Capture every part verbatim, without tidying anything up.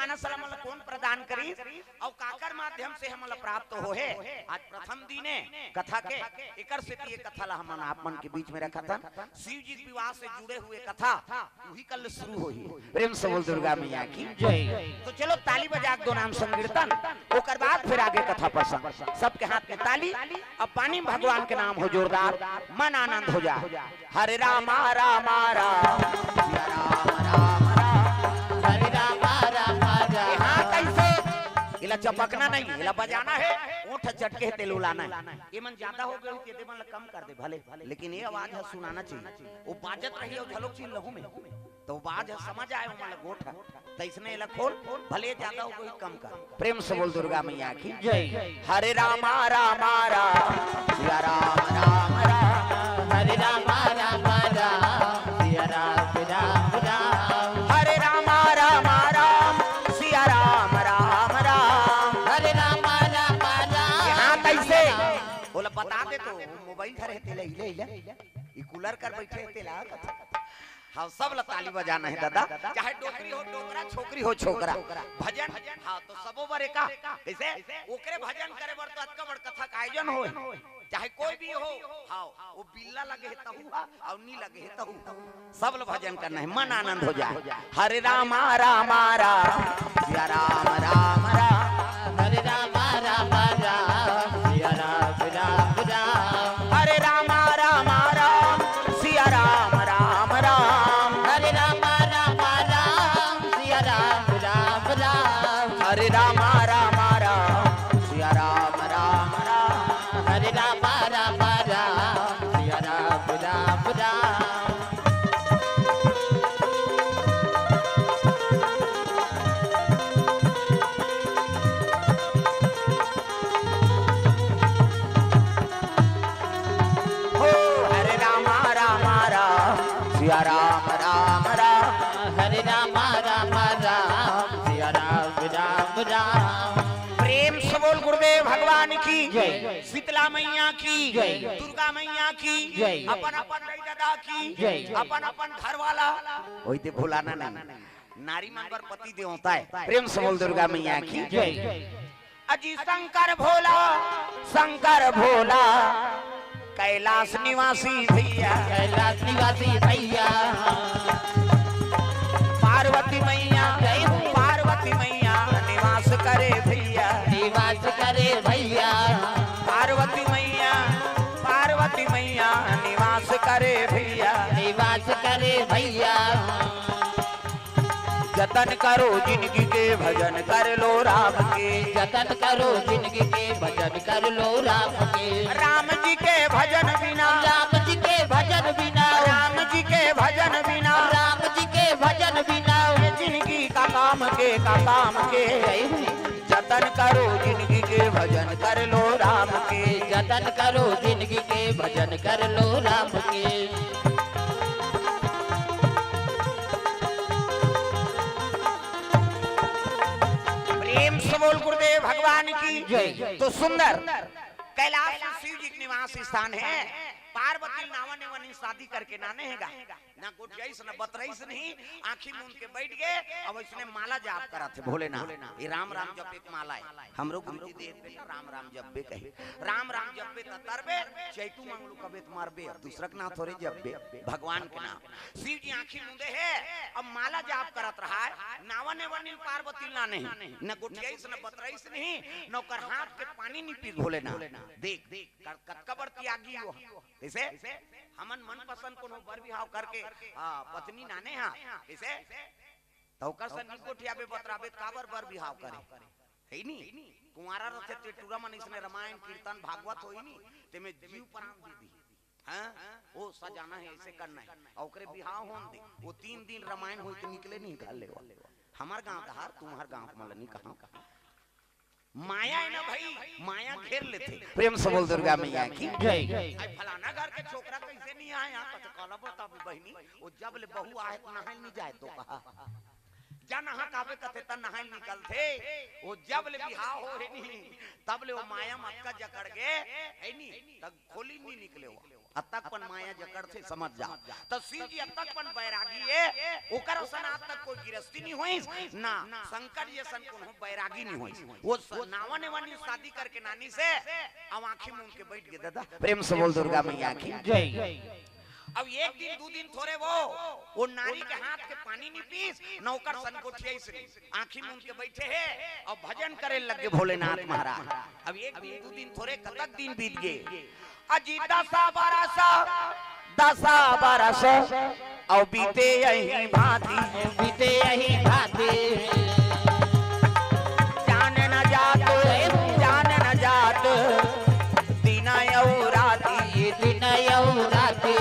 मानस ला हमन ला कोन प्रदान करिस, अउ काकर माध्यम से हमन ला प्राप्त होहे। आज प्रथम दिन ए कथा के, एकर सेती ये कथा ला हमन आप मन के बीच में रखत हन। शिव जी के विवाह से जुड़े हुए कथा उही कल शुरू होही। प्रेम से बोल दुर्गा मैया की। जय। तो चलो ताली बजा के दो नाम संकीर्तन, ओकर बाद फिर आगे कथा प्रसंग। सबके हाथ में ताली, अब पानी में भगवान के नाम हो जोरदार, मन आनंद हो जा। हरे रामा रामा राम, सिया राम राम राम, हरे रामा रामा राम। हाँ, कैसे? इला चपकना नहीं, इला बजाना है, ओठ चटके हे तेल उलाना है। ये मन ज्यादा हो गए, ये मन ला कम कर दे भले, लेकिन ये आवाज है सुनाना चाहिए। वो बाजत रही और झलक चीज लहू में, तो बाज ह समझ आए, ओमन ला गोठ ह। तइसने एला खोल, भले ज्यादा हो गई, कम कर। प्रेम से बोल दुर्गा मैया की। जय। हरे रामा रामा राम, सिया राम राम राम। हरे रामा रामा राम, सिया राम राम राम। हरे रामा रामा राम, सिया राम राम राम। हरे रामा रामा राम। हाँ, कैसे? बोला, बता दे तो, मोबाइल धरे हे तेला, इले, इले। ई कूलर कर बैठे हे तेला। हाँ, सब ला ताली बजाना है दादा, चाहे डोकरी हो डोकरा, छोकरी हो छोकरा। भजन, हाँ, तो सबो बर एका, कैसे? ओकरे भजन करे बर तो अतका बड़ कथा का आयोजन होय, चाहे कोई भी हो। हाँ, वो बिल्ला लगे हे तहू हा, अउ नी लगे हे तहू हा। सब ला भजन करना है, मन आनंद हो जाए। हरे रामा रामा राम, सिया राम राम राम। हरे रामा रामा राम, सिया राम राम राम। हरे रामा रामा राम, सिया राम राम राम। हरे रामा रामा राम, सिया राम राम राम। हरे रामा रामा राम, सिया राम राम राम। हरे रामा रामा राम, सिया राम राम राम। हो हरे रामा रामा राम, सिया राम राम राम। हरे रामा रामा राम, सिया राम राम राम। प्रेम से बोल गुरुदेव भगवान की। जय। शीतला मैया की। जय। दुर्गा मैया की। जय। अपन अपन दाई ददा की। जय। अपन अपन घर वाला। ओइते भुलाना नहीं। नारी मन बर पति देवता है। प्रेम से बोल दुर्गा मैया की। जय। अजी शंकर भोला, शंकर भोला, कैलाश निवासी भैया। कैलाश निवासी भैया। पार्वती मैया, जय हो। पार्वती मैया निवास करे भैया। निवास करे भैया। पार्वती मैया, पार्वती मैया निवास करे भैया। निवास करे भैया। जतन करो जिनगी के, भजन कर लो राम के। जतन करो जिनगी के, भजन कर लो राम के। राम जी के भजन बिना, राम जी के भजन बिना, राम जी के भजन बिना, राम जी के भजन बिना, ये जिनगी का काम के, का काम के। जय हो। जतन करो जिनगी के, भजन कर लो राम के। जतन करो जिनगी के, भजन कर लो राम के। प्रेम से बोल गुरुदेव भगवान की। जय। तो सुंदर कैलाश में शिव जी के निवास स्थान है। पार्वती नावा नेवनी शादी करके नाने हेगा। ना गोठियाइस, ना बतरइस नहीं, आँखी मूंद के बैठ गे। अब इसने माला जाप करत हे भोलेनाथ। ये राम राम जप एक माला है। हमरो गुरु जी देत हे ना, राम राम जप बे कहे। राम राम जप बे त तरबे, चैतू मंगलू कबे त मरबे। अब दूसरा के नाम थोड़े जप बे, भगवान के नाम। शिव जी आँखी मूंदे हे, अब माला जाप करत रहा है। नावा नेवनी पार्वती ला नहीं, न गोठियाइस, न बतरइस नहीं, न ओकर हाथ के पानी नहीं पीस भोलेनाथ। देख, देख, कतका बड़ त्यागी हो। कइसे? हमन मनपसंद कोनो बर बिहाव करके, हाँ, पत्नी नाने हा। कइसे? त ओकर से नी गोठियाबे बतराबे, काबर बर बिहाव करे? हे नी? कुंवारा रथे ते टूरा मन इसने रामायण, कीर्तन, भागवत होई नी, तेमे जीव प्राण दे दी। हाँ? ओ सजाना है, ऐसे करना है। अउ ओकरे बिहाव होन दे। ओ तीन दिन रामायण होई त निकले नहीं घर ले। हमर गांव डहार, तुम्हर गांव के मला नी कहा। माया है ना भाई, माया घेर लेथे। प्रेम से बोल दुर्गा मैया की। जय। आई फलाना घर के छोकरा कइसे नहीं आय? कथे काला बताबे बहिनी, ओ जब ले बहू आय त नहाय नहीं जाय तो कहा। जा नहा काबे कथे त नहाय निकलथे। ओ जब ले बिहाव हो हे नहीं, तब ले ओ माया मटका जकड़ गे, हे नहीं, त खोली नहीं निकले ओ। अतक पन माया जकड़थे, समझ जाव। त शिव जी अतक पन बैरागी ए, ओकर असन आज तक कोई गिरस्ती नहीं होइस, ना शंकर जी असन कोनो बैरागी नहीं होइस। वो स-, नावा नेवा नी शादी करके नानिस हे, अब आँखी मूंद के बैठ गे दादा। प्रेम से बोल दुर्गा मैया की। जय। अब एक दिन, दू दिन थोरे वो, वो नारी के हाथ के पानी नी पीस, न ओकर सन गोठियाइस नी। आँखी मूंद के बैठे हे अउ भजन करे लग गे भोलेनाथ महाराज। अब एक दिन, दू दिन थोरे, कतक दिन बीत गे। अजी दसा बरस, दसा बरस अउ बीते यही भांति। बीते यही भांति। जान न जात, जान न जात, दिन अउ राति। दिन अउ राति।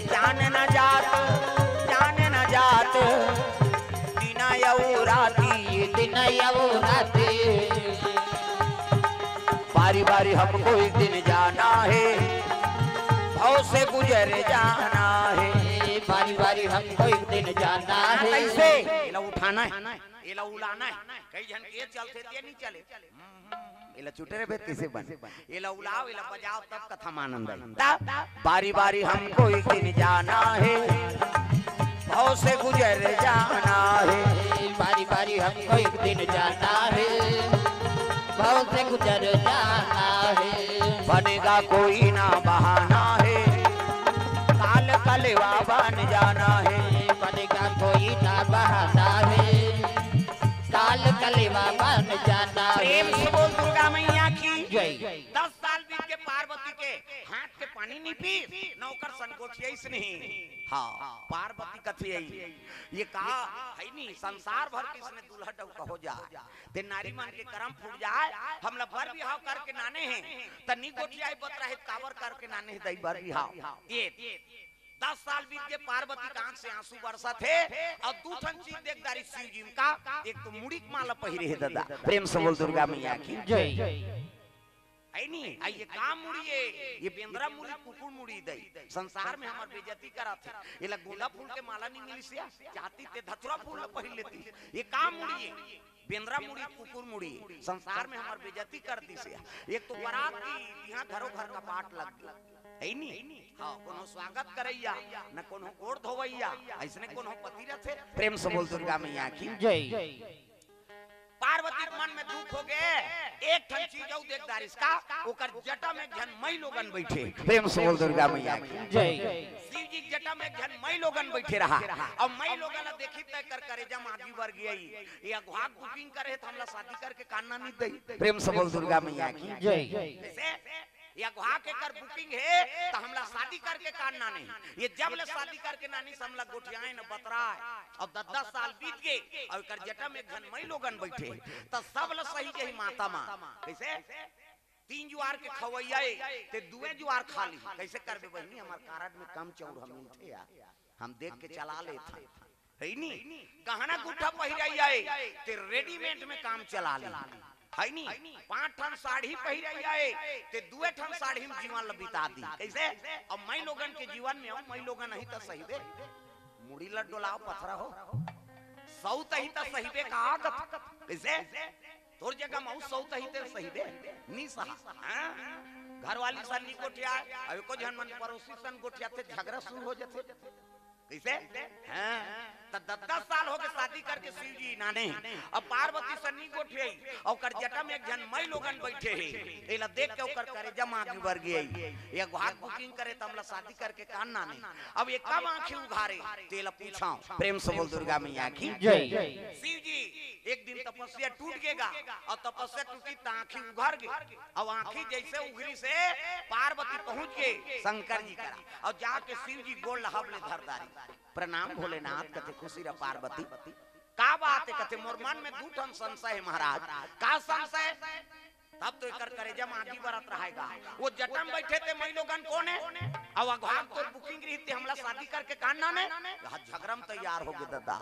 जान न जात, जान न जात, दिन अउ राति। दिन अउ राति। बारी बारी हमको एक दिन जाना है, भव से गुजर जाना है। बारी बारी हमको एक दिन जाना है। कैसे? एला उठाना है, एला उलाना है। कई झन के चलथे ते नहीं चले, एला चुटे रहे भेद कैसे बन? एला उलाव, एला बजाव, तब कथा म आनंद आई। तब बारी बारी हमको एक दिन जाना है, भव से गुजर जाना है। बारी बारी हमको एक दिन जाना है, भव से गुजर जाना है। बनेगा कोई ना बहाना है, काल कलेवा बन जाना है। बनेगा कोई ना बहाना है, काल कलेवा बन जाना है। प्रेम से बोल दुर्गा मैया की जय। दस साल बीत के पार्वती के हाथ के पानी नहीं पीस, न ओकर सन गोठियाइस नहीं। हाँ, पार्वती कथे आई, ये का है नी, संसार भर के इसने दूल्हा डौका हो जाए, ते नारी मन के करम फूट जाए। हमला बर बिहाव करके नाने हे, त नी गोठियाए बतरा हे, काबर करके नाने हे दई बर बिहाव। ये दस साल बीत के पार्वती के आंख से आंसू बरसत हे, अउ दू ठन चीज देख डारिस शिव जी म का, एक तो मुड़ी के माला पहिरे हे दादा, प्रेम से बोल दुर्गा मैया की जय। है नी? आ ये का मुड़ी ए? ये बेंदरा मुड़ी, कुकुर मुड़ी दई। संसार में हमर बेइज्जती करत हे। एला गोंदा फूल के माला नहीं मिलिस या? चाहती ते धतुरा फूल ल पहिर लेती। ये का मुड़ी ए? बेंदरा मुड़ी, कुकुर मुड़ी। संसार में हमर बेइज्जती कर दिस या। एक तो बारात के इहाँ घरो घर कपाट लग गे। है नी? हाँ, कोनो स्वागत करइया, न कोनो गोड़ धोवइया, अइसने कोनो पति रथे। प्रेम से बोल दुर्गा मैया की जय। पार्वती के मन में दुख हो गे। एक ठन चीज अउ देख डारिस का, ओकर जटा में एक झन मई लोगन बैठे। प्रेम से बोल दुर्गा मैया की जय। शिव जी के जटा में एक झन मई लोगन बैठे रहा। अब मई लोगन ला देखी त एकर करेजा म आगी बर गे। ये अगुवा के booking करे हे त हमला शादी करके कान ना नहीं दई। प्रेम से बोल दुर्गा मैया की जय। कैसे? ये अगुवा के कर booking हे, त हमला शादी करके कान नाने। ये जब ले शादी करके नानिस, हमला गोठियाए न बतराए। अब दस दस साल बीत गे, अउ एकर जटा में एक झन मई लोगन बैठे, त सब ल सही जही माता मा। कैसे? तीन जुआर के खवैया ए, ते दुए जुआर खा ली। कैसे करबे बहिनी, हमर कारड में कम चौर हम मिलथे यार, हम देख के चला लेथन। है नी? गहना गुट्ठा पहिराई आए, ते readymade में काम चला ले। है नी? पांच ठन साड़ी पहिराई आए, ते दुए ठन साड़ी में जीवन ल बिता दी। कैसे? अब मई लोगन के जीवन में, अब मई लोगन नहीं त सही बे। मुड़ी ल डोलाव पथरा हो। सौत ही त सही बे का आगत। कैसे? तोर जगह म अउ सौत ही ते सही बे। नी सहा। हाँ? घरवाली सन नी गोठिया, अब एको झन मन पड़ोसी सन गोठिया ते झगड़ा शुरू हो जाथे। कैसे? हाँ। त दस दस साल हो गे शादी करके शिव जी नाने। अब पार्वती सन नी गोठियाई, अउ ओकर जटा में एक झन मई लोगन बैठे हे। एला देख के ओकर करेजा म आगी बर गे। ये अगुवा के booking करे त हमला शादी करके कान नाने। अब ये कब आंखी उघारे, तेला पूछाव। प्रेम से बोल दुर्गा मैया की जय। शिव जी एक दिन तपस्या टूट गेगा, अउ तपस्या टूटी त आंखी उघर गे। अउ आंखी जैसे उघरिस हे, पार्वती पहुंच गे शंकर जी करा, अउ जाके शिव जी गोड़ ल हब ले धर डारिस। प्रणाम भोलेनाथ, कथे खुशी रह पार्वती। का बात हे? कथे मोर मन में दू ठन संशय हे महाराज। का संशय? तब तो एकर करेजा म आगी बरत रहे गा। वो जटा म बैठे ते मई लोगन कोन हे? अउ अगुवा के तोर booking रहिस ते हमला शादी करके कान नाने? यहाँ झगड़ा म तैयार हो गे दादा।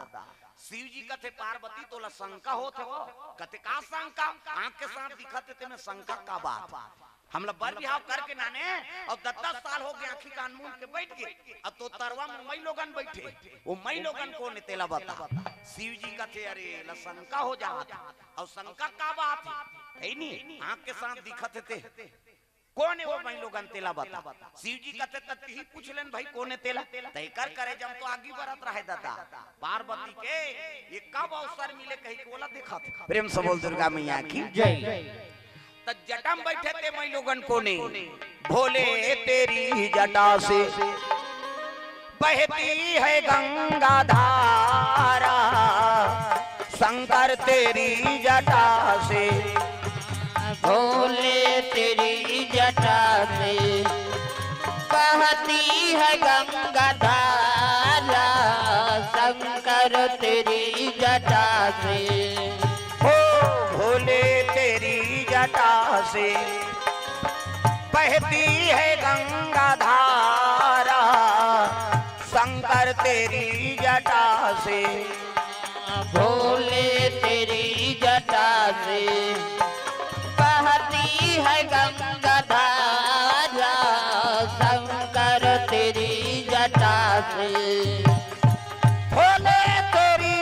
शिव जी कथे पार्वती तोला शंका होत हे वो? कथे का शंका? आंख के साथ दिखत हे ते में शंका का बात? हमला बर बिहाव करके नाने, अउ दस दस साल हो गे आंखी कान मूंद के बैठ गे। अब तो तरवा म मई लोगन बैठे, वो मई लोगन कोन हे तेला बता। शिव जी कथे अरे एला शंका हो जात, अउ शंका का बात हे? है नी? आंख के साथ दिखत हे ते। कोन ए वो माईलोगन तेला बता। शिव जी कथे, "त तिही पूछ लेन भाई, कोन ए तेला?" त एकर करेजा म तो आगी बरत रहय दादा। पार्वती के ये कब अवसर मिले कहि के ओला देखत हे। प्रेम से बोल दुर्गा मैया की जय। त जटा म बइठे ते माईलोगन कोन ए, भोले तेरी जटा से बहती है गंगा धारा, शंकर तेरी जटा से। भोले तेरी जटा से बहती है गंगा धारा, शंकर तेरी जटा से। हो भोले तेरी जटा से बहती है गंगा धारा, शंकर तेरी जटा से। भोले तेरी जटा से बहती है गंगा धारा, शंकर तेरी जटा से। भोले तेरी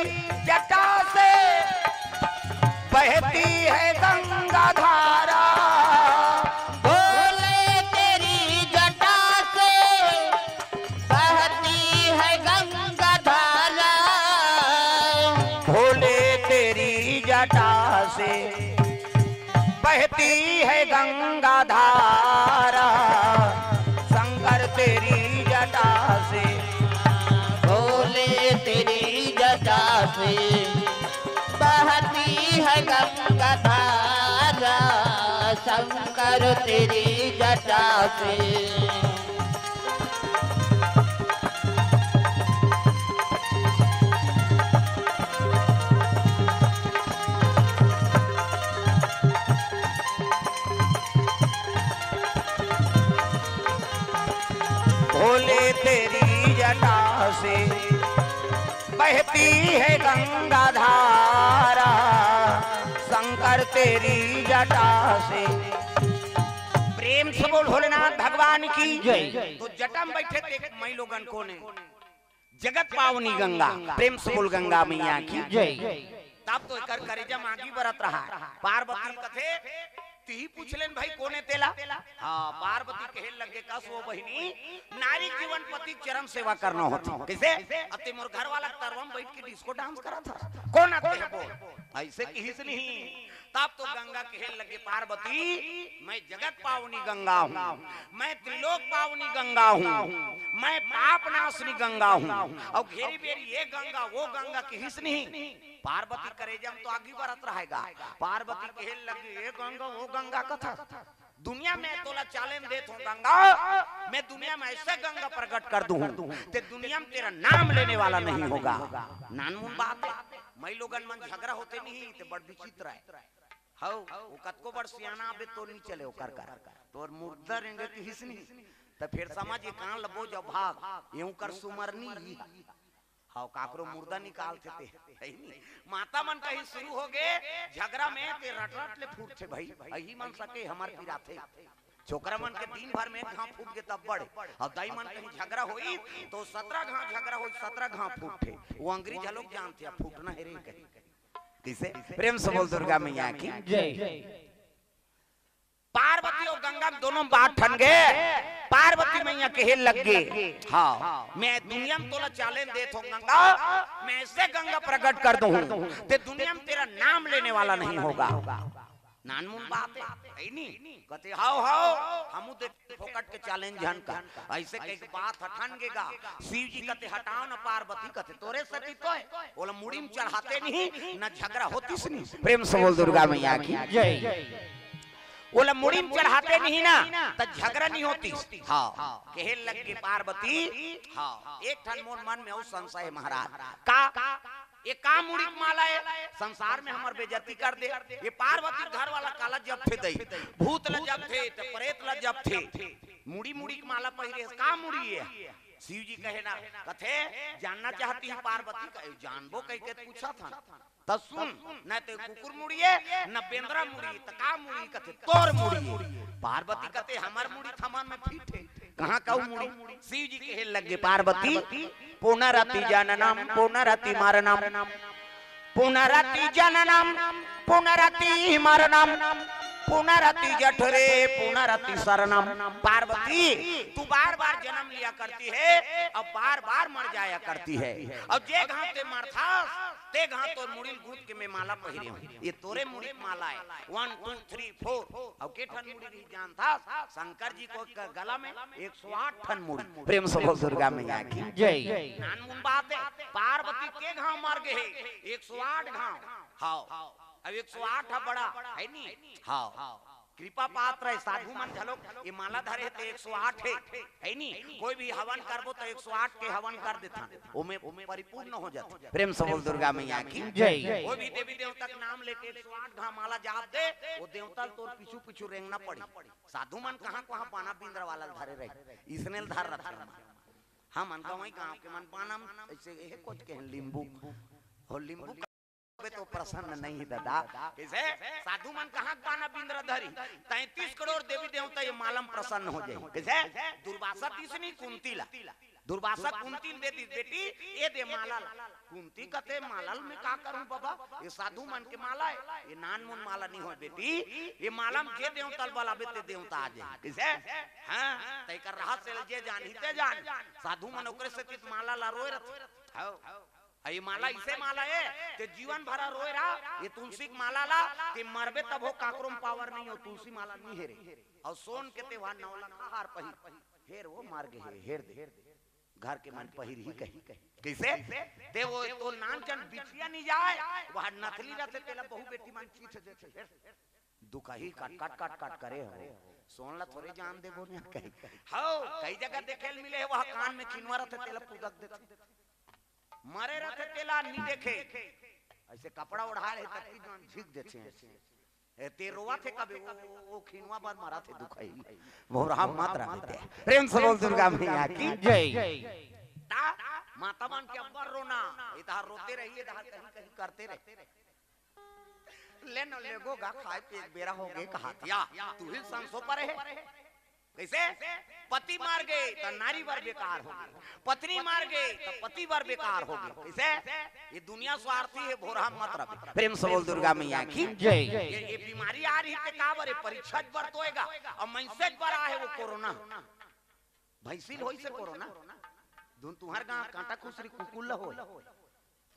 जटा से बहती है गंगा धारा। भोले तेरी जटा से बहती है गंगा धारा। भोले तेरी जटा से बहती है गंगा धारा, शंकर तेरी जटा से। भोले तेरी जटा से बहती है गंगा धारा, शंकर तेरी जटा से। भोले तेरी जटा से बहती है गंगा धारा, शंकर तेरी जटा से। प्रेम से बोल भोलेनाथ भगवान की जय। तो जटा म बइठे ते माईलोगन कोन ए, जगत पावनी गंगा। प्रेम से बोल गंगा मैया की जय। तब तो एकर करेजा म आगी बरत रहय। पार्वती कथे, तिही पूछ लेन भाई, कोन ए तेला? हाँ, पार्वती कहे लगे, कस वो बहिनी, नारी जीवन पति के चरण सेवा करना होथे। कइसे? अते मोर घर वाला तरवा म बइठ के डिस्को डांस करत हस। कोन आते है बोल? अइसे किहिस नहीं। तब तो गंगा कहे लगे, पार्वती, मैं जगत पावनी गंगा हूँ, मैं त्रिलोक पावनी गंगा हूँ, मैं पाप नाशनी गंगा हूँ। अउ घेरी बेरी ये गंगा, वो गंगा किहिस नहीं। पार्वती करेजा म तो आगी बरत रहय गा। पार्वती कहे लगे, "ए गंगा, वो गंगा कथा, दुनिया में तोला challenge देत हों गंगा, मैं दुनिया में ऐसे गंगा प्रकट कर दूँ, ते दुनिया में तेरा नाम लेने वाला नहीं होगा।" नानमुन बात हे, माईलोगन मन झगरा होते नहीं, ते बड़ विचित्र हे। हव, वो कतको बड़ सियाना आबे तो नहीं चले ओकर कर। तोर मुर्दा रेंगे किहिस नहीं, त फेर समझ ये कान ल बोज अउ भाग, ये ओकर सुमरनी ही। हव, काकरो मुर्दा निकालथे ते, हे नी? माता मन कहीं शुरू होगे झगरा में, ते रट-रट ले फूटथे भाई। अही मन सके हमर पिराथे। छोकरा मन के दिन भर में एक घांव फूट गे तब बड़े। अउ दाई मन कहीं झगरा होई, तो सतरा घांव झगरा होई, सतरा घांव फूटथे। वो अंग्रेज लोग जानथे, अब फूटना हे रे कहीं। कइसे? प्रेम से बोल दुर्गा मैया की जय। पार्वती अउ गंगा म दोनों बात ठन गे। पार्वती मैया कहे लग गे, हाँ, मैं दुनिया में तोला challenge देत हों गंगा, मैं ऐसे गंगा प्रकट कर दूँ, ते दुनिया में तेरा नाम लेने वाला नहीं होगा। नानमुन बात हे, हे नी? कथे, "हव, हव, हमू दे फोकट के challenge झन कर।" अइसे कहिके बात ह ठन गे गा। शिव जी कथे, "हटाव न पार्वती," कथे, "तोरे सेती तो हे।" ओला मुड़ी म चढ़ाते नहीं, न झगरा होतिस नहीं। प्रेम से बोल दुर्गा मैया की जय। ओला मुड़ी म चढ़ाते नहीं ना, त झगरा नहीं होतिस। हाँ, कहे लग गे पार्वती, हाँ, एक ठन मोर मन में अउ संशय हे महाराज। का? ये का मुड़ी के माला हे? संसार में हमर बेइज्जती कर दे। ये पार्वती घर वाला काला जपथे दई, भूत ल जपथे, त प्रेत ल जपथे। मुड़ी मुड़ी के माला पहिरे हे, का मुड़ी हे? शिव जी कहे ना, कथे, "जानना चाहती है पार्वती?" कहे, "जानबो कहिके पूछत हन।" त सुन, न ते कुकुर मुड़ी हे, न बेंदरा मुड़ी, त का मुड़ी? कथे, "तोर मुड़ी हे।" पार्वती कथे, "हमर मुड़ी थमन में फिट हे।" कहाँ का मुड़ी? शिव जी कहे लग गे, "पार्वती, पुनरपि जननम पुनरपि मरणम, पुनरपि जननम पुनरपि मरणम, पुनरति जठरे पुनरति शरणम। पार्वती, तू बार बार जन्म लिया करती है और बार बार मर जाया करती है, और जे घांव ते मरथस ते घांव तोर मुड़ी ल गूंथ के मैं माला पहिरे हूं। ये तोरे मुड़ी के माला है। वन, टू, थ्री, फोर। और के ठन मुड़ी रही जानथस? शंकर जी के गला में एक सौ आठ ठन मुड़ी। प्रेम से बोल दुर्गा मैया की जय। नानमुन बात है, पार्वती के घांव मर गे हे? एक सौ आठ घांव। हाव। अब एक सौ आठ ह बड़ा, है नी? हाव। कृपा पात्र है, साधु मन घलोक ये माला धरे हे ते एक सौ आठ हे, है नी? कोई भी हवन करबो तो एक सौ आठ के हवन कर देथन, ओमे परिपूर्ण हो जाथे। प्रेम से बोल दुर्गा मैया की जय। कोई भी देवी देवता के नाम लेके एक सौ आठ घांव माला जाप दे, वो देवता ल तोर पीछू पीछू रेंगना पड़ी। साधु मन कहां कहां पाना बिंदरा वाला ल धरे रहे, इसने ल धर रथे। हमन तो वही गांव के मन पाना ऐसे, ये कुछ के नींबू, और नींबू बे तो प्रसन्न नहीं है दादा। कैसे? साधु मन कहां पाना बिंदरा धरी? तैंतीस करोड़ देवी देवता ये माला म प्रसन्न हो जाए। कैसे? दुर्वासा तीसनी कुंती ला, दुर्वासा कुंती ल दे दी, "बेटी, ये दे माला ला।" कुंती कथे, "माला ल मैं का करूं बाबा? ये साधु मन के माला है, ये नानमुन माला नहीं होय बेटी। ये माला म जे देवता ल बलाबे ते देवता आ जाए।" कैसे? हां, तैकर रहस्य ल जे जानही ते जान। साधु मन ओकरे सेती माला ला रोय रथे। हाव। अ ये माला इसे माला है, ते जीवन भरा रोय रहा, ये तुलसी के माला ला, ते मरबे तब हो काकरो म पावर नहीं हो, तुलसी माला नहीं हे रे। और सोन के ते वहां नौ लाख हार पहिर, हेर वो मार गे हे, हेर दे। घर के मन पहिर ही कही। कैसे? ते वो तो नान चन बिछिया नहीं जाए, वहां नथली रहते, तेला बहु बेटी मन चीथ देथे, हेर। दुखही कट कट कट कट करे हो, सोन ला थोरे जान देबो ना कही। हो, कई जगह देखे ल मिले हे, वहां कान में खिनवा रहते, तेला पुदक देथे। मरे रथे तेला नी देखे, ऐसे कपड़ा ओढ़ा रहे तब की जान झिक देथे। ए, ते रोवा थे कबे, ओ, ओ, ओ खिनवा बर मरा थे दुखही। भोरहा मत रह देते। प्रेम से बोल दुर्गा मैया की जय। ता माता मन के अब्बर रोना, इधर रोते रहिए, इधर कहीं कहीं करते रहे। ले न लेगो गा, खाए पिए के बेरा हो गे कहा थे। या, तू ही संसो पर है। कैसे? पति मार गे त नारी बर बेकार हो गे, पत्नी मार गे त पति बर बेकार हो गे। कैसे? ये दुनिया स्वार्थी है, भोरहा मत रह। प्रेम से बोल दुर्गा मैया की जय। ये, ये बीमारी आ रही ते का बर? परीक्षा बर तो होएगा, और मैसेज बर आहे वो कोरोना। भैंसिल होई से कोरोना, धुन तुहर गांव कांटा खुसरी कुकुल हो।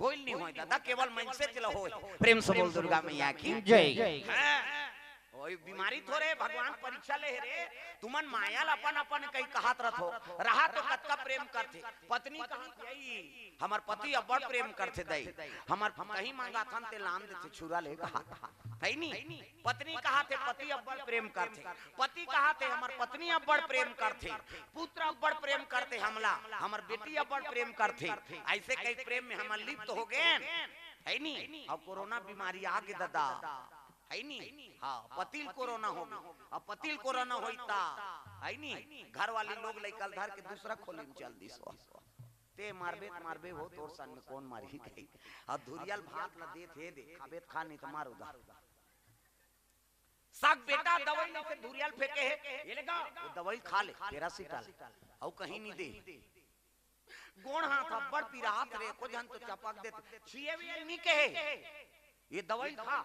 कोई नहीं होय दादा, केवल मनसे च ल होय। प्रेम से बोल दुर्गा मैया की जय। हां, ओई बीमारी थोरे भगवान परीक्षा ले हे रे। तुमन माया ल अपन अपन कही कहत रथो, रहा तो कतका प्रेम करथे। पत्नी कहत हे, "हमर पति अब्बड़ प्रेम करथे दई, हमर कहीं मंगाथन ते लान देथे छुरा ले," कहत हे नी। पत्नी कहत हे, "पति अब्बड़ प्रेम करथे।" पति कहत हे, "हमर पत्नी अब्बड़ प्रेम करथे, पुत्र अब्बड़ प्रेम करथे हमला, हमर बेटी अब्बड़ प्रेम करथे।" ऐसे कई प्रेम में हमन लिप्त हो गेन, है नी? अब कोरोना बीमारी आ गे दादा, है नी? हां, पति ल कोरोना हो गे, अब पति ल कोरोना होई ता, है नी? घर वाली लोग लइका ल धर के दूसरा खोली में चल दिस हो। ते मारबे त मारबे हो, तोर संग में कोन मारही कही। अब धुरिया ल भात ल देत हे दे, खाबे त खा, नहीं त मार उधार। सग बेटा दवाई लेके धुरिया ल फेंके हे, ये ले गा, ये दवाई खा ले, पैरासिटाल, अउ कहीं नहीं दे। गोड़ हाथ अब्बड़ पिरात रे, को झन तो चपक देत, छिए भी नहीं कहे, ये दवाई खा,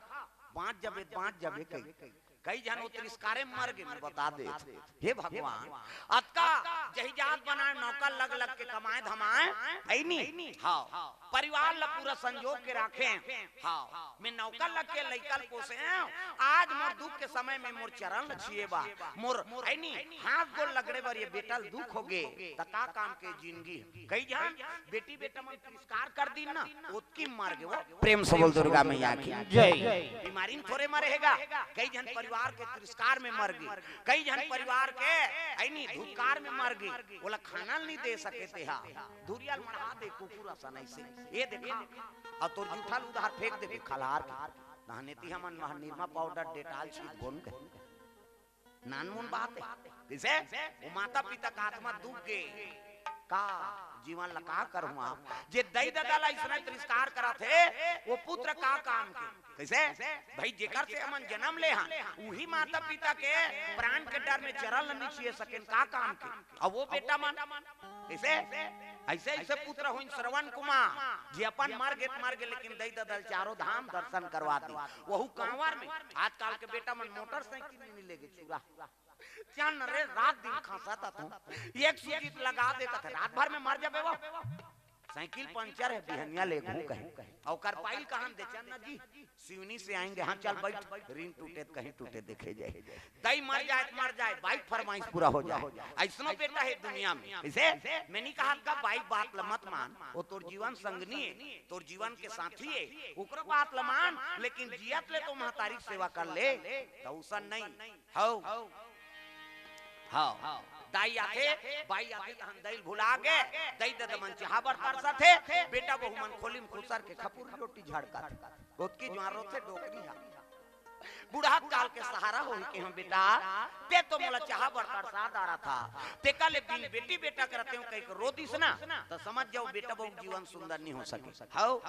बांच जबे, बांच जबे कही। कई झन वो तिरस्कारे मर गे, मैं बता दे। हे भगवान, अतका जहिजात बनाए, नौकर लग लग के कमाए धमाए, है नी? हां, परिवार ला पूरा संजोग के राखे। हां, मैं नौकर लग के लइका ल पोसे हंव। आज मोर दुख के समय में मोर चरण ल छिए बा, मोर, है नी, हाथ गोड़ लगड़े बर ये बेटा ल दुख हो गे, त का काम के जिंदगी? कई झन बेटी बेटा मन तिरस्कार कर दिन ना, ओतकी मर गे वो। प्रेम से बोल दुर्गा मैया की जय। बीमारी में थोरे मरे हे गा, कई झन परिवार के तिरस्कार में मर गे, कई झन परिवार के, है नी, धुतकार में मर गे, ओला खाना ल नहीं दे सके ते हा। धुरिया ल मढ़ा दे कुकुर असन ऐसे। ये देखा, अउ तोर जूठा ल उधार फेंक देबे खलहार के। तहने ती हमन वहां निरमा पाउडर, डेटाल छीट बोन के। नानमुन बात हे। कइसे? वो माता पिता का आत्मा दुख गे। का जीवन ल का करहूं आप? जे दई ददा ल अइसने तिरस्कार करत हे, वो पुत्र का काम के? कइसे? भाई, जेकर से हमन जनम ले हन, उही माता पिता के प्राण के डर में चरण ल नइ छुए सकेन, का काम के? अउ वो बेटा मन कइसे? अइसे, अइसे पुत्र होइन श्रवण कुमार, जे अपन मर गे त मर गे, लेकिन दई ददा ल चारों धाम दर्शन करवा दी। वहू कांवर में। आजकल के बेटा मन मोटरसाइकिल में नइ लेगे छुरा। चल न रे, रात दिन खसत हँव। एक सूजी लगा दे कथे, रात भर में मर जाबे वो। साइकिल पंचर हे, बिहनिया लेगहूँ कहे। अउ करपाइल कहाँ दे, चल न जी। सिवनी से आएंगे, हाँ चल बइठ, रीन टूटे त कहीं टूटे देखे जाए। दई मर जाए त मर जाए, बाइक फरमाइश पूरा हो जाए। अइसनो बेटा हे दुनिया में। कइसे? मैं नइ कहत का बाइक बात ल मत मान, वो तोर जीवन संगनी हे, तोर जीवन के साथी हे, ओकरो बात ल मान, लेकिन जियत ले तो महतारी के सेवा कर ले, त अइसन नइ। हव। हव। दाई आथे, बाई आथे, तहन दई ल भुला गे, दई ददा मन चाहा बर तरसत हे, बेटा बहू मन खोली म खुसर के खपुर रोटी झड़कत हे। ओतकी जुवार रोथे डोकरी हा। बुढ़ात काल के सहारा होही कहे बेटा, ते तो मोला चाहा बर तरसा डारत हस, तेकर ले बिन बेटी बेटा के रतेंव कहिके रो दिस ना, त समझ जाव बेटा बहू के जीवन सुंदर नइ हो सके। हव।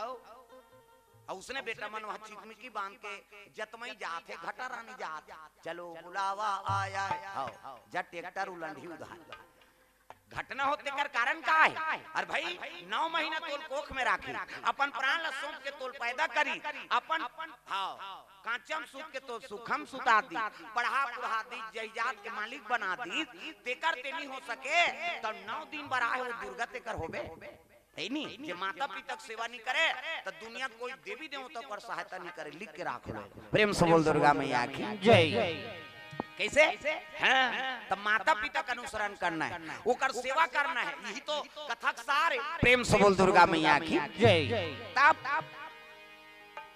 अउ उसने बेटा मन वहाँ चिकमिकी बांध के जतमई जात हे, घटा रानी जात हे। चलो बुलावा आया हे। हव, जा ट्रैक्टर उलंढी उधार। घटना होय तेकर कारण का हे? अरे भाई, नौ महीना तोल कोख में राखी, अपन प्राण ला सौंप के तोल पैदा करी, अपन, हव, कांचम सूत के तोल सुखम सुता दी, पढ़ा पुढ़ा दी, जायदाद के मालिक बना दी, तेकर ते नइ हो सके, त नौ दिन बर आहे वो दुर्गा तेकर होबे। हे नी? जे माता पिता के सेवा नइ करे, त दुनिया के कोई देवी देवता ओकर सहायता नइ करे, लिख के राख लो। प्रेम से बोल दुर्गा मैया की जय। कइसे? हाँ, त माता पिता के अनुसरण करना हे, ओकर सेवा करना हे, यही तो कथा के सार हे। प्रेम से बोल दुर्गा मैया की जय। तब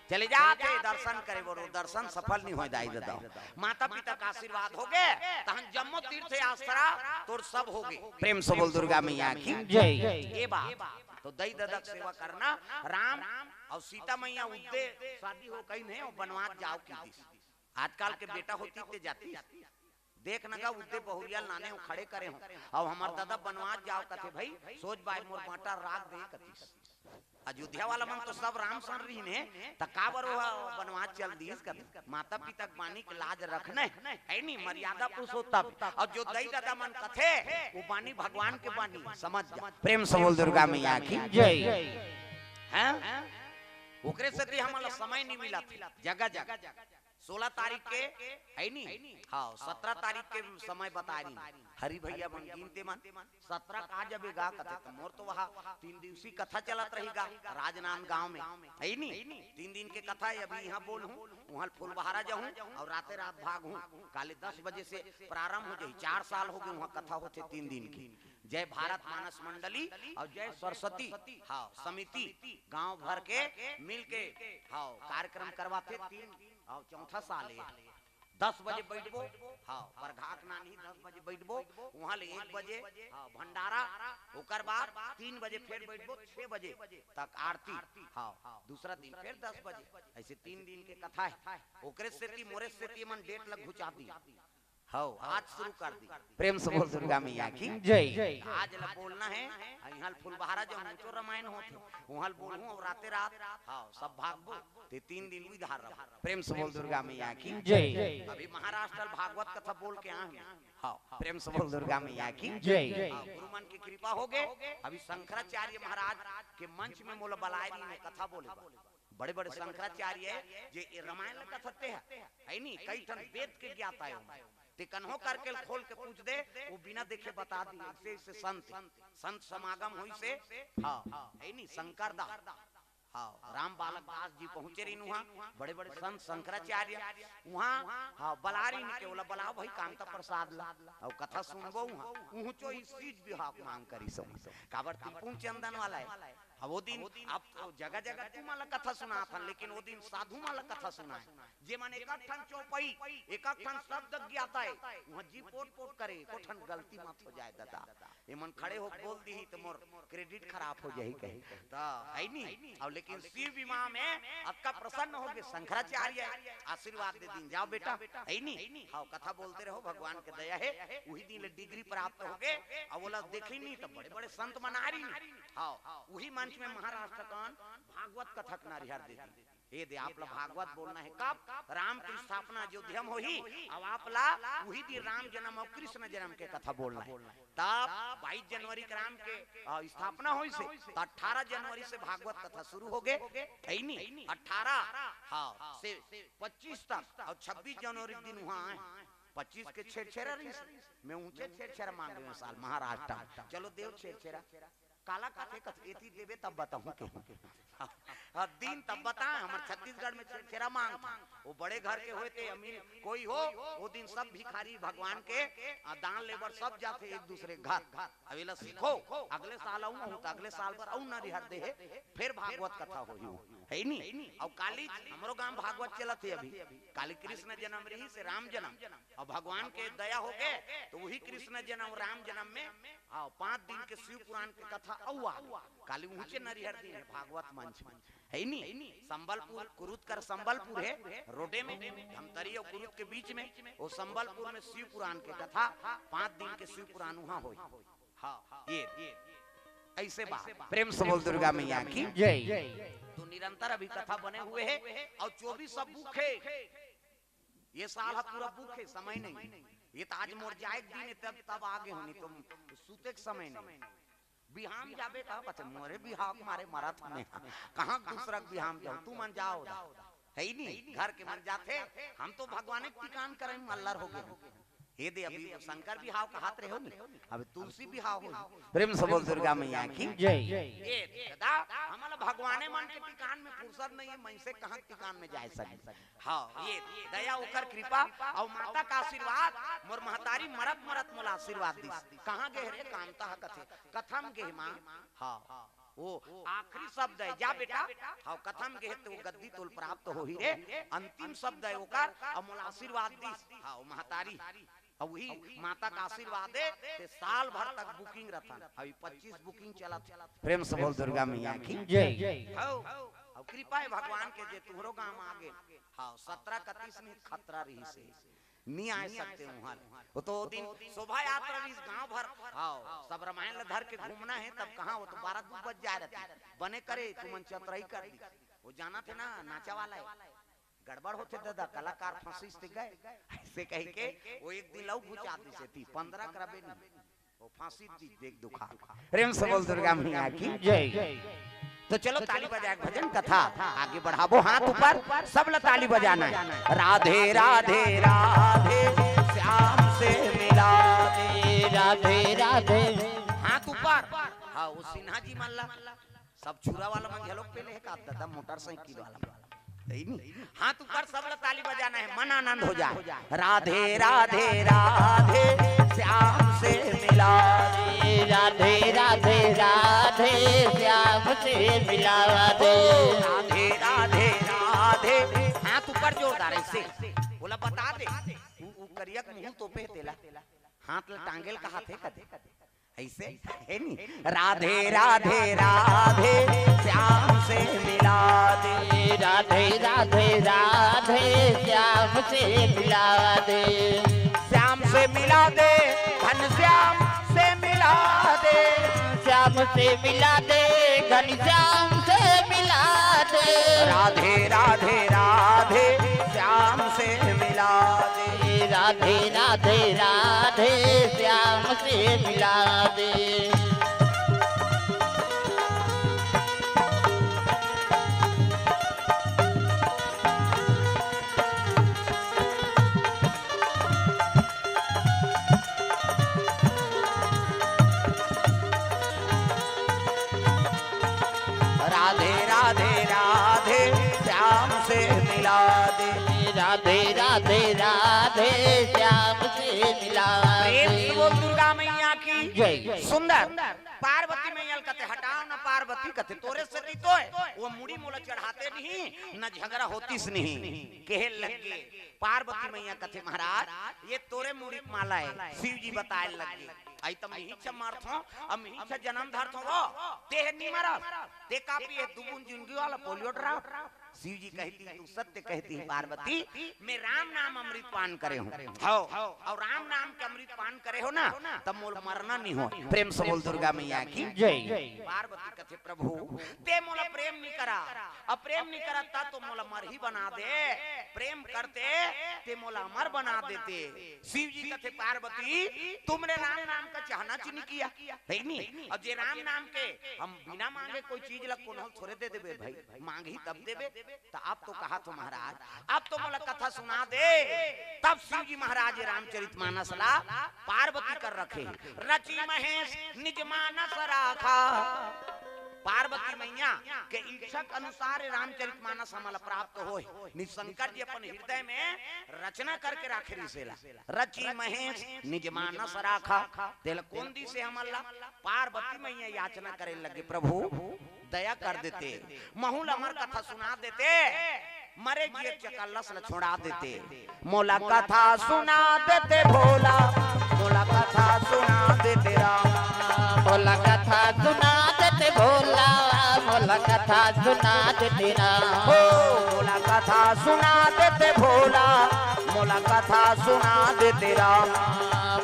चले जात हे दर्शन करे बर, दर्शन सफल नइ होय दाई ददा। माता पिता के आशीर्वाद होगे, तहन जम्मो तीर्थ यात्रा तोर सब होगे। प्रेम से बोल दुर्गा मैया की जय। ए बात, त दई ददा के सेवा करना। राम अउ सीता मैया उद्दे शादी हो कहिन हे, अउ बनवास जाव कहि दिस। आजकल के बेटा होतिस ते जातिस। देख न गा, उद्दे बहुरिया ल लाने हों, खड़े करे हों, अउ हमर ददा बनवास जाव कथे, भई सोझ बाय मोर बांटा राख दे कतिस। अयोध्या वाला मन तो सब राम सन रहिन हे, त काबर ओह बनवास चल दिस कथे? माता पिता के बानी के लाज रखना हे, हे नी? मर्यादा पुरुषोत्तम। अउ जो दई ददा मन कथे, वो बानी भगवान के बानी, समझ जा। प्रेम से बोल दुर्गा मैया की जय। हैं? ओकरे सेती हमन ला समय नइ मिलत हे, जगह जगह। सोलह तारीख के, हे नी? हाँ, सत्रह तारीख के समय बताय रहिन हरि भैया मन, गिनते मन। सत्रह का जबे गा कथे, त मोर तो वहाँ तीन दिवसीय कथा चलत रही गा राजनांदगांव में, हे नी? तीन दिन के कथा हे। अभी इहाँ बोलहूँ, उहाँ फुलबहारा जाहूँ अउ राते रात भागहूँ। काले दस बजे से प्रारंभ हो जाही, चार साल होगे उहाँ कथा होथे तीन दिन की। जय भारत मानस मंडली अउ जय सरस्वती, हाँ, समिति गांव भर के मिल के, हाँ, कार्यक्रम करवाथे। तीन, हाँ, चौथा साल हे। दस बजे बइठबो, हाँ, परघात नानी दस बजे बइठबो, उहाँ ले एक बजे, हाँ, भंडारा, ओकर बाद तीन बजे फेर बइठबो, छह बजे तक आरती, हाँ, दूसरा दिन फेर दस बजे, अइसे तीन दिन के कथा हे। ओकरे सेती, मोरे सेती मन डेट ल घुचा दी। हव, आज शुरू कर दी। प्रेम से बोल दुर्गा मैया की जय। आज ल बोलना हे, इहाँ ल फुलबहारा जब ऊंचो रामायण होथे, उहाँ ल बोलहूँ अउ राते रात, हाँ, सब भागबो, ते तीन दिन उही धार रहो। प्रेम से बोल दुर्गा मैया की जय। अभी महाराष्ट्र ल भागवत कथा बोल के आए हन। हाँ, प्रेम से बोल दुर्गा मैया की जय। हाँ, गुरु मन की कृपा होगे। अभी शंकराचार्य महाराज के मंच में मोला बलाय रहिन हे कथा बोले बर। बड़े बड़े शंकराचार्य हे, जे ए रामायण ल कथते हे, हे नी? कई ठन वेद के ज्ञाता हे ओमन। ते कन्हो करके ल खोल के पूछ दे, वो बिना देखे बता दी, अइसे अइसे संत, संत समागम होइस हे, हाँ, हे नी? शंकर दास, हाँ, राम बालक दास जी पहुँचे रहिन उहाँ, बड़े बड़े संत शंकराचार्य उहाँ, हाँ, बलाय रहिन के ओला बलाव भई कांता प्रसाद ला, अउ कथा सुनबो उहाँ। उहुँचो इस चीज बिहाव मांग करिस हे, काबर तिलकुम चंदन वाला हे। अब वो दिन, अब तो जगह जगह तुमन ला कथा सुनात हन, लेकिन वो दिन साधु मन ला कथा सुनाय, जेमन एक एक ठन चौपाई, एक एक ठन शब्द ज्ञाता हे, उहाँ जी पोट पोट करे, एको ठन गलती मत हो जाय ददा। एमन खड़े होके बोल दिही त मोर credit खराब हो जाही कहे। त हे नी? अउ लेकिन शिव विवाह में अतका प्रसन्न होगे, शंकराचार्य आशीर्वाद दे दिन, जाव बेटा, हे नी? हव, कथा बोलते रहो, भगवान के दया हे, उही दिन ले degree प्राप्त होगे। अउ ओला देखिन नी त बड़े बड़े संत मन आय रहिन। हव, उही मंच में महाराष्ट्र कन भागवत कथा के नरिहर दे दिन। ये दे, आप ला भागवत बोलना हे। कब? राम के स्थापना अयोध्या में होही, अउ आप ला उही दिन राम जन्म अउ कृष्ण जन्म के कथा बोलना हे। तब बाईस जनवरी के राम के, अ, स्थापना होइस हे, त अठारह जनवरी से भागवत कथा शुरू होगे, हे नी? अठारह, हाँ, से पच्चीस तक, अउ छब्बीस जनवरी के दिन उहाँ आए। पच्चीस के छेरछेरा रहिस, मैं ऊंचे छेरछेरा मांगे हूँ साल महाराष्ट्र में। चलो देव छेरछेरा। काला कथे, कथे एती देबे तब बताहूं के। हाँ, दिन तब बता, हमर छत्तीसगढ़ में छेरछेरा मांग। वो बड़े घर के होय ते अमीर कोई हो, वो दिन सब भिखारी भगवान के, आ, दान लेबर सब जाथे एक दूसरे घर। अब एला सीखो, अगले साल आऊं, आऊं त अगले साल बर अउ नरिहर दे हे, फेर भागवत कथा होही, हे नी? अउ काली हमरो गांव भागवत चलत हे अभी, काली कृष्ण जन्म रहिस हे राम जन्म, अउ भगवान के दया होगे, त उही कृष्ण जन्म राम जन्म में, हाँ, पांच दिन के शिव पुराण के कथा अउ आ गे। काली ऊंचे नरिहर दिन हे भागवत मंच में, हे नी? संबलपुर, कुरुद कर संबलपुर हे, रोडे में, धमतरी अउ कुरुद के बीच में, वो संबलपुर में शिव पुराण के कथा, पांच दिन के शिव पुराण उहाँ होही। हाँ, ये अइसे बात। प्रेम से बोल दुर्गा मैया की। जय। तो निरंतर अभी कथा बने हुए हे अउ चौबीस सब book हे। ये साल ह पूरा book हे, समय नहीं। ये त आज मोर जाए के दिन हे, तब, तब आगे हों, नहीं तो सूते के समय नहीं। बिहाम जाबे का बचे, मोरे बिहाव के मारे मरत हमें। कहाँ दूसरा के बिहाम जाऊं, तू मन जाओ दा। हे ही नहीं, घर के मन जाथे, हम तो भगवाने के टिकान करे में अल्लर हो गए। हे दे, अभी शंकर बिहाव कहत रहे हो नी, अब तुलसी बिहाव हो। प्रेम से बोल दुर्गा मैया की। जय। ये दादा, हमला भगवाने मन के टिकान में फुर्सत नहीं हे, मनसे कहाँ के टिकान में जाए सके। हाँ, ये दया ओकर कृपा अउ माता का आशीर्वाद, मोर महतारी मरत मरत मोला आशीर्वाद दिस। कहाँ गे रे कामता ह कथे, कथा म गे माँ। हाँ, वो आखिरी शब्द हे, जा बेटा। हाँ, कथा म गे हे त वो गद्दी तोल प्राप्त होही रे। अंतिम शब्द हे ओकर, अउ मोला आशीर्वाद दिस। हाँ, वो महतारी। अउ वही माता का आशीर्वाद हे, ते साल भर तक booking रथन। अभी पच्चीस booking चलत हे। प्रेम से बोल दुर्गा मैया की। जय। हौ, अउ कृपा हे भगवान के जे तुहरो गांव आगे। हाँ, सत्रह इकतीस में खतरा रहिस हे, नी आए सकते उहाँ। वो तो वो दिन शोभा यात्रा रहिस गांव भर। हाँ, सब रामायण ल धर के घूमना हे, तब कहाँ, वो तो बारह दू बज जाए रहते। बने करे, तुमन चतरई कर दी। वो जानथे ना, नाचा वाला हे। गड़बड़ होथे दादा, कलाकार फांसिस ते गए। अइसे कहिके वो एक दिन लऊ घुचा दिस हे, ती पन्द्रह करबे नहीं। वो फांसी दी, देख दुखा। प्रेम से बोल दुर्गा मैया की। जय। तो चलो ताली बजाए, भजन कथा आगे बढ़ाबो। हाथ ऊपर, सब ला ताली बजाना हे। राधे राधे राधे, श्याम से मिला दे। राधे राधे। हाथ ऊपर। हाँ, वो सिन्हा जी मन ला, सब छुरा वाला मन घलोक पेले हे का दादा, मोटरसाइकिल वाला। हे ही नहीं। हाथ ऊपर, सब ला ताली बजाना हे, मन आनंद हो जाए। राधे राधे राधे, श्याम से मिला दे। राधे राधे राधे, श्याम से मिला दे। राधे राधे राधे। हाथ ऊपर जोरदार अइसे। बोला बता दे। उ, उ करिया के मुंह तोपे हे तेला। हाथ ला टांगेल कहाथे कदे। अइसे हे नी। राधे राधे राधे, श्याम से मिला दे। राधे राधे राधे, श्याम से मिला दे। श्याम से मिला दे, घनश्याम से मिला दे। श्याम से मिला दे, घनश्याम से मिला दे। राधे राधे राधे, श्याम से मिला दे। राधे राधे राधे, श्याम से मिला दे। राधे राधे राधे, श्याम से मिला दे। राधे राधे राधे, श्याम से मिला दे। प्रेम से बोल दुर्गा मैया की। जय। सुंदर। पार्वती मैया ल कथे, हटाओ ना पार्वती, कथे तोरे सेती तो हे, वो मुड़ी मोला चढ़ाते नहीं, न झगड़ा होतिस नहीं, कहे लगे। पार्वती मैया कथे, महाराज, ये तोरे मुड़ी के माला हे। शिव जी बताए लगे, अई त मिही छ मरथों, अब मिही छ जनम धरथों वो, तेह नी मरस, ते का पिए दू बूंद जिंदगी वाला पोलियो ड्रॉप। शिव जी कहती, तू सत्य कहती है पार्वती, मैं राम नाम अमृत पान करे हूँ। हव, अउ राम नाम के अमृत पान करे हो ना, तब मोला मरना नी हो। प्रेम से बोल दुर्गा मैया की जय। पार्वती कथे, प्रभु, ते मोला प्रेम नी करा, अब प्रेम नी करा, त तो मोला मरही बना दे, प्रेम करते, ते मोला अमर बना देते। शिव जी कथे, पार्वती, तुमने राम नाम का चाहना च नी किया, हे नी? अउ जे राम नाम के हम बिना मांगे कोई चीज ला कोनो ल थोरे दे देबे भाई, मांगही तब देबे। त अब तो कहत हो महाराज, अब तो मोला कथा सुना दे। तब शिव जी महाराज ये रामचरित मानस ला पार्वती कर रखे। रचि महेश निज मानस राखा। पार्वती मैया के इच्छा के अनुसार ये रामचरित मानस हमला प्राप्त होय। नि शंकर जी अपन हृदय में रचना करके राखे रिहिस एला। रचि महेश निज मानस राखा। तेला कोन दिस हे हमला? पार्वती मैया याचना करे लगे, प्रभु, दया कर देते, महू ल अमर कथा सुना देते, मरे जिए चकल्लस ल छोड़ा देते। मोला कथा सुना देते भोला, मोला कथा सुना देते राम। मोला कथा सुना देते भोला, मोला कथा सुना देते राम। हो, मोला कथा सुना देते भोला, मोला कथा सुना देते राम।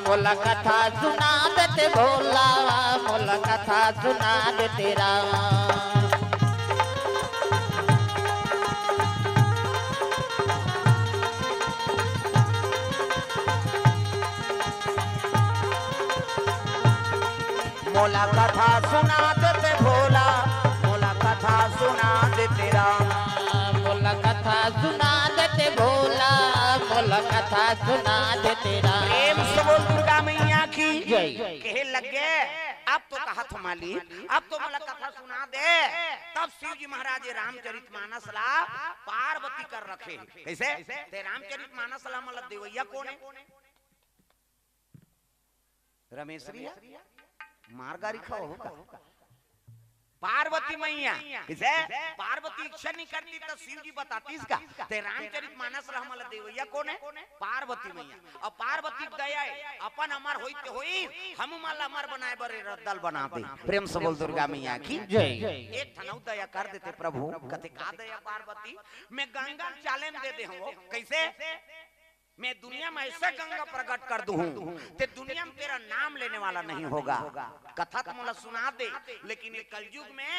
मोला कथा सुना देते भोला, मोला कथा सुना देते राम। मोला कथा सुना देते भोला, मोला कथा सुना देते राम। मोला कथा सुना देते भोला, मोला कथा सुना देते राम। प्रेम से बोल दुर्गा मैया की जय। कहे लगे, अब तो कहत हो मालिक, अब तो मोला कथा सुना दे। तब शिव जी महाराज ये रामचरित मानस ला पार्वती कर रखे। कैसे? ते रामचरित मानस ला मोला देवैया कोन हे? रमेश रिया, मार गारी खाओ हो का? पार्वती मैया। किसे? पार्वती इच्छा नहीं करती तो शिव जी बतातीस का? ते रामचरित मानस ला हमला देवैया कोन हे? पार्वती मैया। अउ पार्वती के दया हे, अपन अमर होई ते होई, हमू मन ला अमर बनाए बर रद्दा ल बना दे। प्रेम से बोल दुर्गा मैया की जय। एक ठन अउ दया कर देते प्रभु, कथे का दया पार्वती, मैं गंगा ल challenge दे दे हूँ। कैसे? मैं दुनिया में ऐसा गंगा प्रकट कर दूं, ते दुनिया में तेरा नाम लेने वाला नहीं होगा। कथा तो मोला सुना दे, लेकिन ये कलयुग में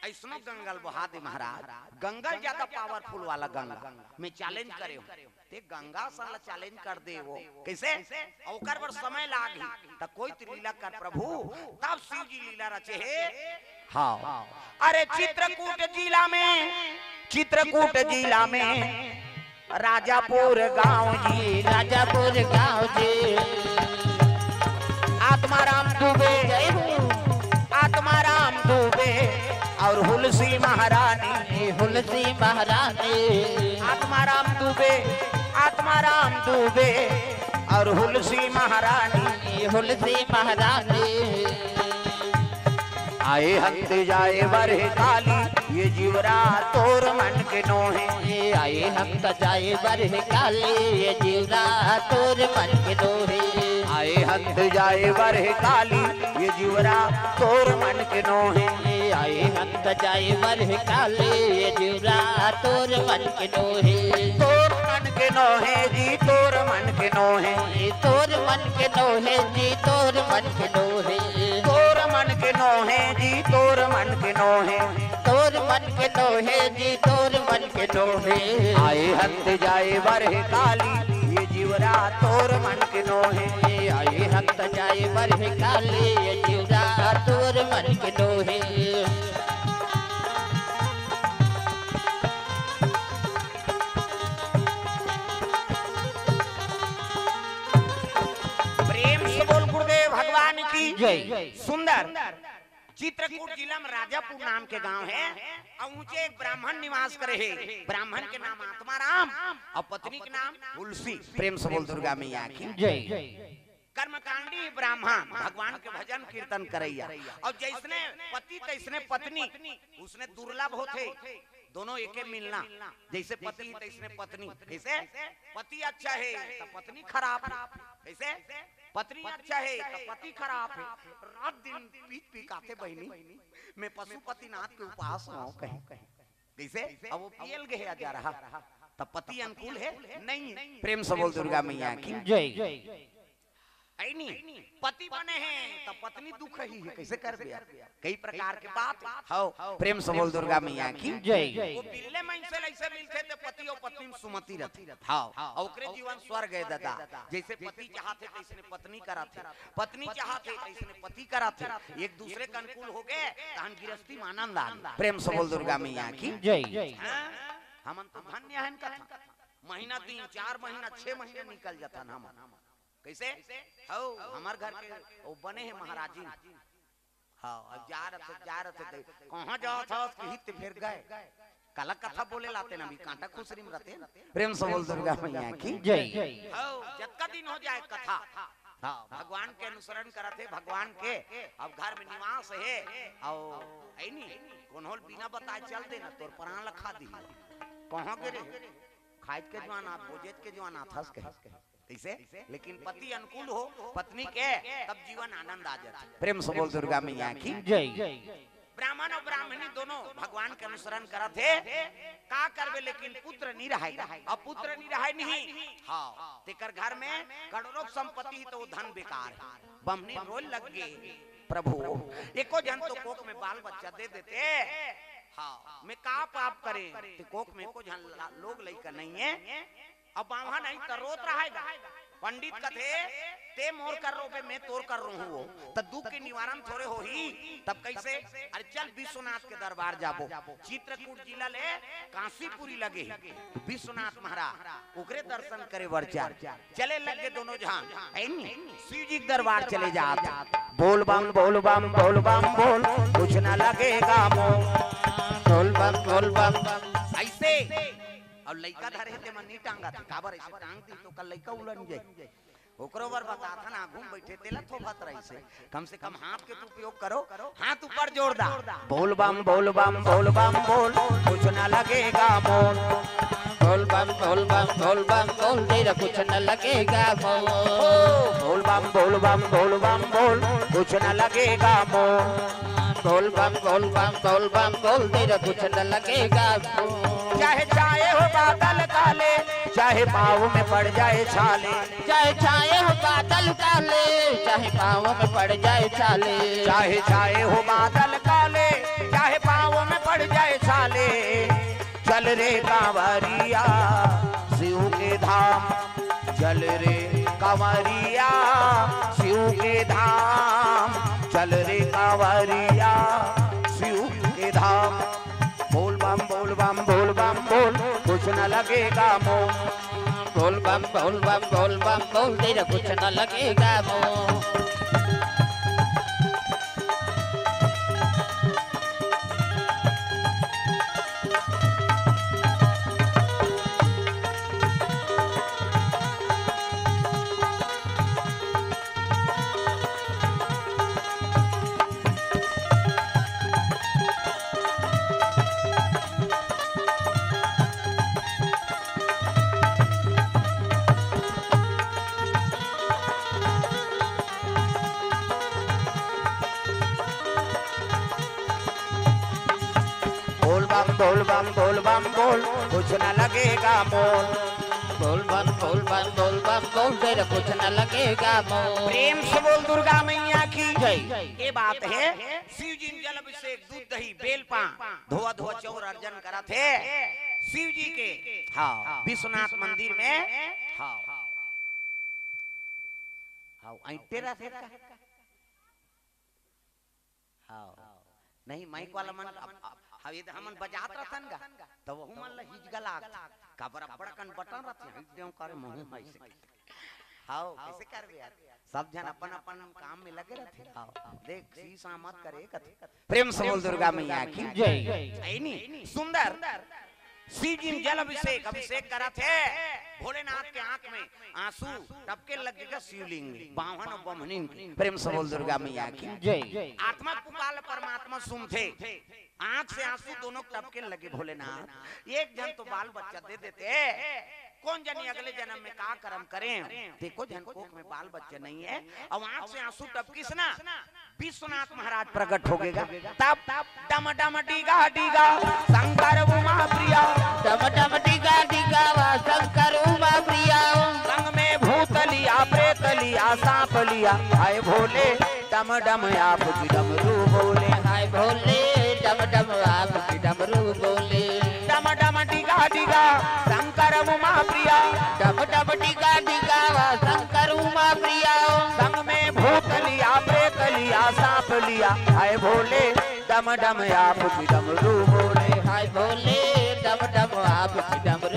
ऐसनो गंगा ल बहा दे महाराज, गंगा ल ज्यादा powerful वाला गंगा। मैं challenge करे हूँ, ते गंगा सन ला challenge कर दे वो। कैसे? ओकर बर समय लागही, त कोई तो लीला कर प्रभु। तब शिव जी लीला रचे हे। हाँ। अरे चित्रकूट जिला में, चित्रकूट जिला में राजापुर गांव जी, राजापुर गांव जी। आत्माराम दुबे, जय हो। आत्माराम दुबे और हुलसी महारानी। हुलसी महारानी। आत्माराम दुबे, आत्माराम दुबे और हुलसी महारानी। हुलसी महारानी। आए हंत जाए बरह काली, ये जीवरा तोर मन के नोहे। आए हंत जाए बरह काली, ये जीवरा तोर मन के नोहे। आए हंत जाए बरह काली, ये जीवरा तोर मन के नोहे। आए हंत जाए बरह काली, ये जीवरा तोर मन के नोहे। तोर मन के नोहे जी, तोर मन के नोहे। तोर मन के नोहे जी, तोर मन के नोहे। तोर मन के नोहे जी, तोर मन के नोहे। तोर मन के नोहे जी, तोर मन के नोहे। आए हंत जाए बरह काली, ये जीवरा तोर मन के नोहे। आए हंत जाए बरह काली, ये जीवरा तोर मन के नोहे। प्रेम से बोल गुरुदेव भगवान की जय। सुंदर। चित्रकूट जिला में राजापुर नाम के गांव हे अउ उहचे एक ब्राह्मण निवास करे हे। ब्राह्मण के नाम आत्माराम अउ पत्नी के नाम हुलसी। प्रेम से बोल दुर्गा मैया की जय। कर्मकांडी ब्राह्मण भगवान के भजन कीर्तन करैया अउ जैसने पति तैसने पत्नी, उसने दुर्लभ होथे। दोनों एके मिलना। जैसे पति ही तैसने पत्नी। कैसे? पति अच्छा है तो पत्नी खराब है। कैसे? पत्नी अच्छा है तो पति खराब है। रात दिन पीत पी काथे बहिनी, मैं पशुपतिनाथ के उपास हूँ कहीं। कैसे? अब वो पियल गए जा रहा, तो पति अनुकूल है? नहीं है। प्रेम से बोल दुर्गा मैया की। जय। है नी? पति बने हैं तो पत्नी दुख ही है, कैसे कर दिया? कई प्रकार के बात। हव, प्रेम से बोल दुर्गा मैया की। जय। वो बिल्ले मन से ऐसे मिलते थे, पति और पत्नी में सुमति रहती। हव, और ओकरे जीवन स्वर्ग है दादा। जैसे पति चाहते तैसने पत्नी कराते, पत्नी चाहते तैसने पति कराते, एक दूसरे के अनुकूल हो गए, तहन गृहस्थी में आनंद आ गए। प्रेम से बोल दुर्गा मैया की। जय। हाँ? हमन तो धन्य हन कथा। महीना दिन, चार महीना, छह महीना निकल जाता ना हमन। कैसे? हव, हमर घर के वो बने हैं महाराजी। हाँ, अब जा रहे थे, जा रहे थे, कहाँ जात हस? कहित फेर गए। काला कथा बोले लाते ना, अभी कांटा खुसरी में रहते हैं। प्रेम से बोल दुर्गा मैया की। जय। हव, जतका दिन हो जाए कथा। हाँ, भगवान के अनुसरण करत हे, भगवान के। अब घर में निवास है, और है नी, कोनो ल बिना बताए चल देना, तोर प्राण ल खा दी। कहाँ गे रे? खाइत के जुआन आत, बोजेत के जुआन आत हस कहे। कैसे? लेकिन पति अनुकूल हो पत्नी के, तब जीवन आनंद आ जाता। प्रेम से बोल दुर्गा मैया की। जय। ब्राह्मण और ब्राह्मणी दोनों भगवान के अनुसरण करत हे, का करबे, लेकिन पुत्र नहीं रहे। अब पुत्र नहीं रहे नहीं। हाँ, तेकर घर में करोड़ों संपत्ति ही तो वो धन बेकार है। बमनी रोल लग गए, प्रभु, एको झन तो कोख में बाल बच्चा दे देते। हाँ, मैं का पाप करे, ते कोख में एको झन ला-, लोग लइका नहीं है। अब बाम्हन नहीं तो रोत रहेगा। पंडित कथे, "ते मोर कर रोबे, मैं तोर कर रोहूं वो।" त दुख के निवारण थोड़े होही। तब कैसे? अरे चल विश्वनाथ के दरबार जाबो। चित्रकूट जिला ले काशीपुरी लगे हे। विश्वनाथ महाराज, ओकरे दर्शन करे बर चल। चले लगे दोनों झन। है नी? शिव जी के दरबार चले जात। बोल बम, बोल बम, बोल बम, बोल, कुछ न लगेगा मोल। बोल बम, बोल बम। ऐसे। और लइका धरे हे, ते मन नहीं टांगा थे। काबर ऐसे टांग दी तो कल लइका उलन जाए। ओकरो बर बताथन, आगू में बैठे तेला थोपत रहिसे। कम से कम हाथ के तो उपयोग करो, हाथ ऊपर जोर दा। बोल बम, बोल बम, बोल बम, बोल, कुछ न लगेगा मोल। बोल बम, बोल बम, बोल बम, बोल, तेरा कुछ न लगेगा मोल। बोल बम, बोल बम, बोल बम, बोल, कुछ न लगेगा मोल। बोल बम, बोल बम, बोल बम, बोल, तेरा कुछ न लगेगा मोल। चाहे छाए हो बादल काले, चाहे पाँव में पड़ जाए छाले। चाहे छाए हो बादल काले, चाहे पाँव में पड़ जाए छाले। चाहे छाए हो बादल काले, चाहे पाँव में पड़ जाए छाले। चल रे कांवरिया शिव के धाम, चल रे कांवरिया शिव के धाम, चल रे कांवरिया शिव के धाम। बोल बम, बोल बम, बोल बम, बोल, कुछ न लगेगा मोल। बोल बम, बोल बम, बोल बम, बोल, तेरा कुछ न लगेगा मोल। बोल बम, बोल बम, बोल बम, बोल, कुछ न लगेगा मोल। बोल बम, बोल बम, बोल बम, बोल, तेरा कुछ न लगेगा मोल। प्रेम से बोल दुर्गा मैया की। जय। ये बात है, शिव जी ने जल अभिषेक, दूध, दही, बेल पान, धोआ धोआ चाउर अर्जन करत हे शिव जी के। हाँ, विश्वनाथ मंदिर में। हाँ, हाँ, ऐंठे रहिथे का? हाँ, नहीं, माइक वाला मन, अब, अब, अब ये तो हमन बजात रहथन गा, तो वहू मन ला हिचका लागथे। काबर अब्बड़ अकन बटन रहथे, हिट देव करे महू ऐसे। हाँ, कैसे करबे यार? सब झन अपन अपन काम में लगे रहथे। हाँ, देख, शीशा मत करे कथे। प्रेम से बोल दुर्गा मैया की। जय। ऐ नी, सुंदर। शिव जी में जल अभिषेक, अभिषेक करत हे। भोलेनाथ के आंख में आंसू टपके लगेगा, शिवलिंग में, बाम्हन अउ बम्हनिन के। प्रेम से बोल दुर्गा मैया की। जय। आत्मा पुकार परमात्मा सुनथे, आंख से आंसू दोनों टपके लगे। भोलेनाथ, एक झन तो बाल बच्चा दे देते, कोन जनी अगले जन्म में का करम करें, देखो झन कोख में बाल बच्चा नहीं है, अब आंख से आंसू टपकिस ना, विश्वनाथ महाराज प्रकट हो गएगा। तब डम डम डीगा डीगा शंकर उमा प्रिया। डम डम डीगा डीगा वा शंकर उमा प्रिया। संग में भूत लिया, प्रेत लिया, सांप लिया, हाय भोले डम डम आप की डमरू बोले। हाय भोले डम डम आप की डमरू बोले। डम डम डीगा डीगा शंकर उमा प्रिया। डम डम डीगा डीगा वा शंकर उमा प्रिया। संग में भूत लिया, प्रेत लिया, सांप लिया, हाय भोले डम डम आप की डमरू बोले। हाय भोले डम डम आप की डमरू